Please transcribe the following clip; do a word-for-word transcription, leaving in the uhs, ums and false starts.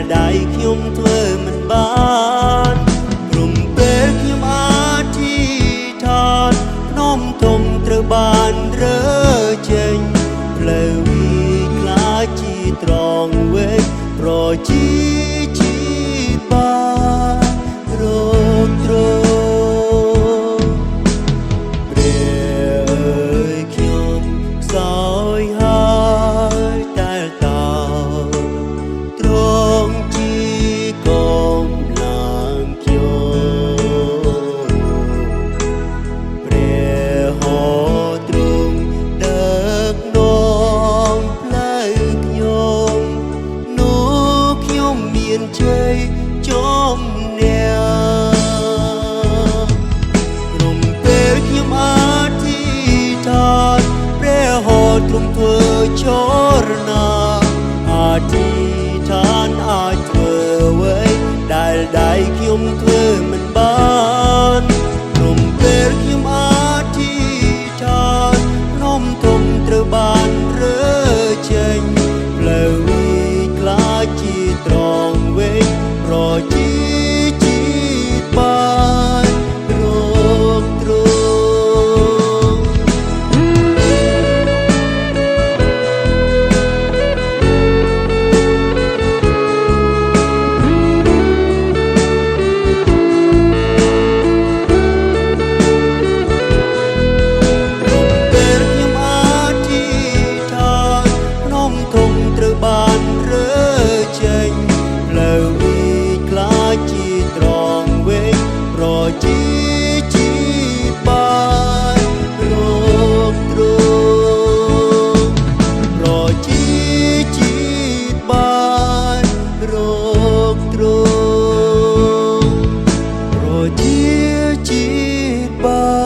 đai khiăm thua mơ̆n ban. Krŭm pĕr khiăm adih than, hnŏm thŏng trơ ban rơčeng. Plơi wĭt klač či trong wĕč, prŏ či čit ƀai rơ̆k truh. Brơi ơi khiăm soi hai tal tao, trong či kŏm lăng khiăm. Brơi hŏ trŭng đơ̆k nong plơi khiăm, nô khiăm miên čei čom nea. Krŭm pĕr khiăm adih than, brơi hŏ trŭng thua čor na. Adih than ăč thua wai, đai đai khiăm thua mơ̆n ban. Krŭm pĕr khiăm adih than, hnŏm thŏng trơ ban rơčeng. Plơi wĭt klač či trong wĕč, prŏ či čit ƀai rơ̆k truh. Pĕr khiăm adih than, hnŏm thŏng trơ ban rơčeng. Plơi wĭt klač či trong wĕč, prŏ či čit ƀai rơ̆k truh. Prŏ či čit ƀai rơ̆k truh. Prŏ či čit ƀai